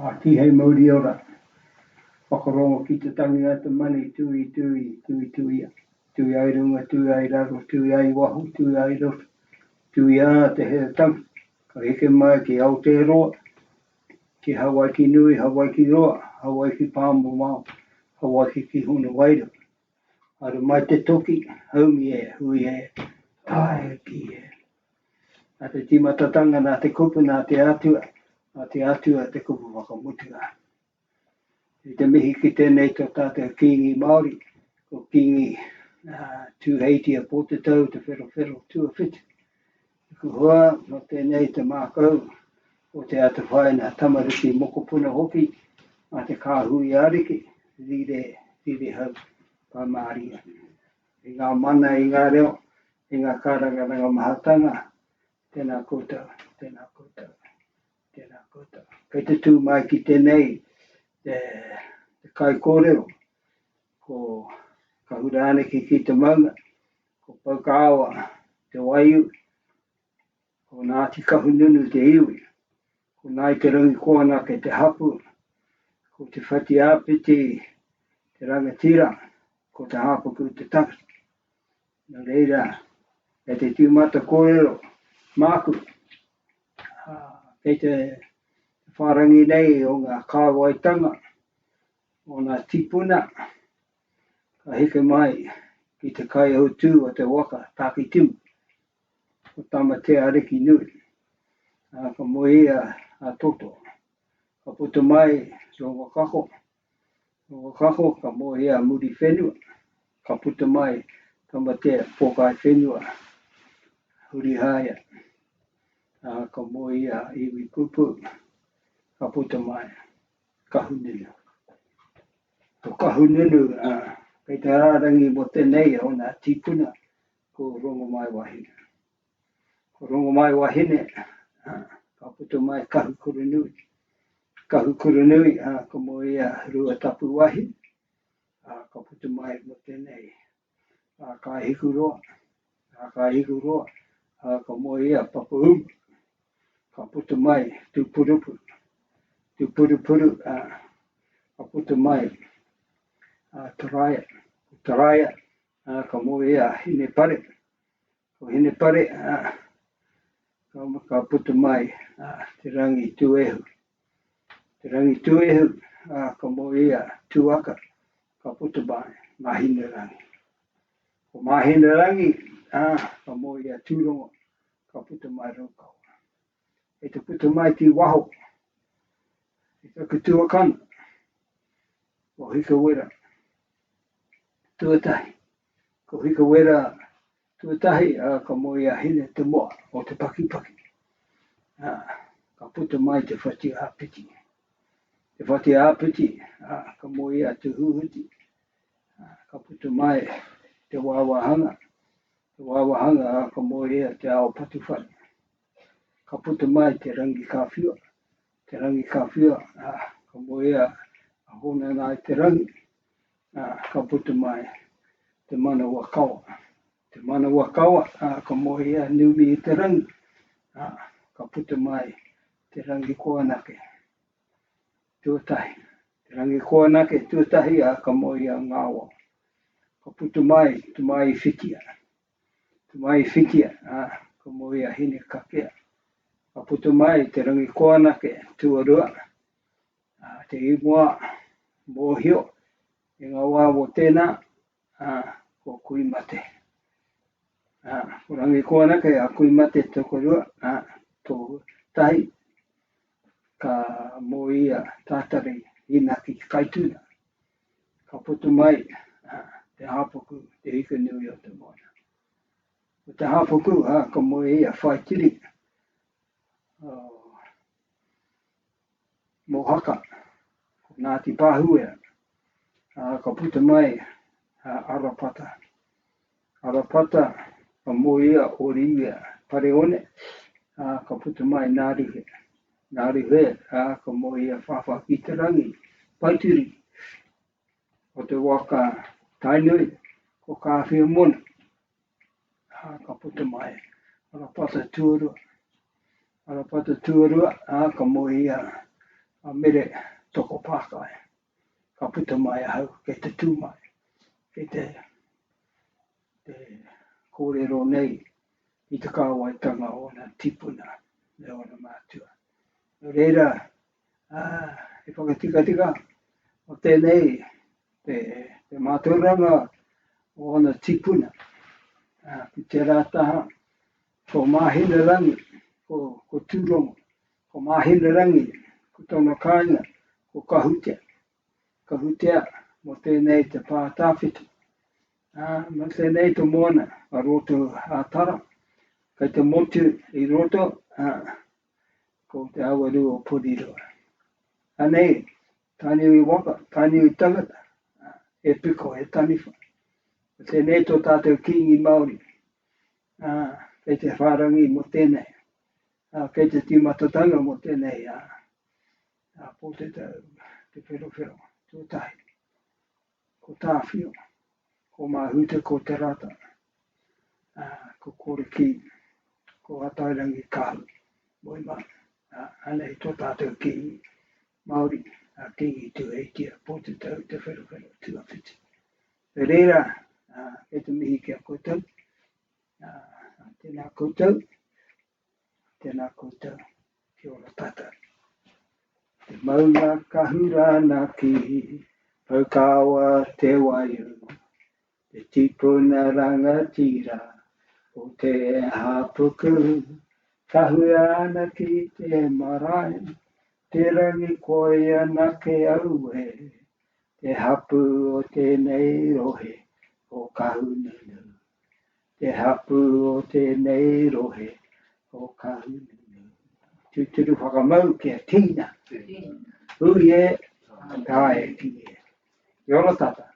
Ā, kīhai mauri ora. Whakarongo ki te tangi a te manu, tui, tui, tui, tuia. Tui ai runga, tui ai raro, tui ai waho, tui ai roto. Tuia te here tangi. Ka heke mai ki Aotearoa, ki Hawaiki nui, Hawaiki roa, Hawaiki pāmamao, Hawaiki ki Honowairua. Haere mai te toki, haumi e, hui e, tae ki e. Nā te tīmatatanga, nā te kupu, nā te Atua, nā te Atua te kupu whakamutunga. I te mihi ki tēnei tō tātou Kīngi Māori, ko Kīngi Tūheitia Pōtatau Te Wherowhero Tuawhitu. Taku hoa, mō tēnei te mākau o te atawhai nā tamariki mokopuna hoki a te kāhui ariki, rire, rire hau, Pai Māria. I ngā mana, i ngā reo, i ngā kārangaranga mahatanga, tēnā koutou, tēnā koutou, tēnā koutou. Kei te tū mai ki tēnei te, te kaikōrero, ko Kahurāneki ki te maunga, ko Poukāoa te waiū, ko Ngāti Kahungunu te iwi, ko Ngāi Te Rangikoanake te hapū, ko Te Whatiāpiti te rangatira, ko Te Hāpuku te tangata. Nō reira, kei te tīmata kōrero māku, kei te whārangi nei o ngā kāwaitanga o ngā tīpuna ka heke mai ki te kaihautū o te waka Tākitimu, ko Tamatea Arikinui, ā, ka moe ia a Toto. Ka puta mai Rongokako, Rongokako ka moe ia a Muriwhenua, ka puta mai Tamatea Pōkai Whenua, Hurihaia, ā, ka moe ia a Iwipūpū, ka puta mai Kahungunu. Ko Kahungunu, ā, kei te rārangi mō tēnei o ngā tīpuna, ko Rongomaiwahine. Ko Rongomaiwahine, ā, ka puta mai Kahukuranui. Kahukuranui, ā, ka moe ia Ruatapuwahine, ā, ka puta mai mō tēnei, ā, Kāhikuroa, ā, Kāhikuroa, ā, ka moe ia Papauma, ka puta mai Tūpurupuru, Tūpurupuru, ā, ka puta mai, ā, Taraia, ko Taraia, ā, ka moe ia Hinepare, Ko Hinepare, ā, ka, ka puta mai ā, te rangi tūehu. Te rangi tūehu, ā, ka moe ia Tūaka, ka puta mai Mahinerangi. Ko Mahinerangi, ā, ka moe ia Tūrongo, ka puta mai Raukawa. E te puta mai ki waho, i taku tuakana, o Hikawera, tuatahi. Ko Hikawera tuatahi, ā, ka moe a Hine te moa o te pakipaki. Ā, ka puta mai te whati āpiti. Te whati āpiti, ā, ka moe a Te Huhuti. Ā, ka puta mai te wāwāhanga. Te wāwāhanga, ā, ka moe ia te ao patuwhare. Ka puta mai te Rangikāwhiua. Te Rangikāwhiua, ā, ka moe a Hōnana i te rangi. Ā, ka puta mai te manawa kawa. Te manawa kawa, ā, ka moe ia Numi i te rangi, ā, ka puta mai te rangi koanake. Tuatahi, te rangi koanake tuatahi, ā, ka moe ia Ngāwao. Ka puta mai te mai i whitia. Te mai i whitia, ā, ka moe ia Hinekakea. Ka puta mai te rangi koanake tuarua, Ā, te ingoa mōhio i ngā wā o tēnā, ā, ko Kuimate. Ā, ko Rangikoanake a Kuimate tokorua, ā, tō tahi, ka moe ia Tātari Inaki Kaituna. Ka puta mai ā, te hāpuku, te ika nui o te moana. Ko te hāpuku, ā, ka moe ia Whaitiri, ā, Mohaka, ko Ngāti Pāhuea, ā, ka puta mai a Arapata. Arapata, ka moe ia o Riwia Pareone, ā, ka puta mai Nāruhe. Nāruhe, ā, ka moe ia Whawha ki te rangi, Paituri, o te waka Tainui, ko Kāwhiamona. Ā, ka puta mai Arapata tuarua. Arapata tuarua, ā, ka moe ia. A Mere Toko Pākai. Ka puta mai ahau, kei te tū mai, kei te, te kōrero nei i te kāwaitanga o ōna tīpuna me ōna mātua. Nō reira, ā, he whakatikatika o tēnei te, te mātauranga o ōna tīpuna. Ā, ki tērā taha, ko Māhinarangi, ko, ko Tūrongo, Ko Māhinarangi, ko tōna kāinga, ko Kahutea. Kahutea, mō tēnei te pā tawhito. Ā, mō tēnei te moana a roto a Tara. Kei te motu i roto, ā, ko te awarua o Porirua. Anei, Tainui waka, Tainui tangata, ā, he piko, he taniwha. Ko tēnei tō tātou Kīngi Māori, ā, kei te whārangi mō tēnei. Ā, kei te tīmatatanga mō tēnei ā, ā, Pōtatau Te Wherowhero tuatahi, ko Tāwhio, ko Māhuta, ko Te Rata, ā, ko Korokī, ko Atairangi Kahu, moe mai, ā, anei tō tātou Kīngi Māori, a Kīngi Tūheitia, Pōtatau Te Wherowhero tuawhiti. Nō reira, ā, kei te mihi ki a koutou, ā, tēnā koutou, Tēnā koutou, kia ora tātou. Te maunga kahuranaki, Poukawa te waiū, Te tipuna rangatira o Te Hapuku, Kahuia ana ki te marae, Te rangi koia anake aue, Te hapu o tēnei rohe o Kahungunu. Te hapū o tēnei rohe o Kahungunu. Tūturu whakamau kia tīna. Hui e, tae ki e. Kia ora tātou.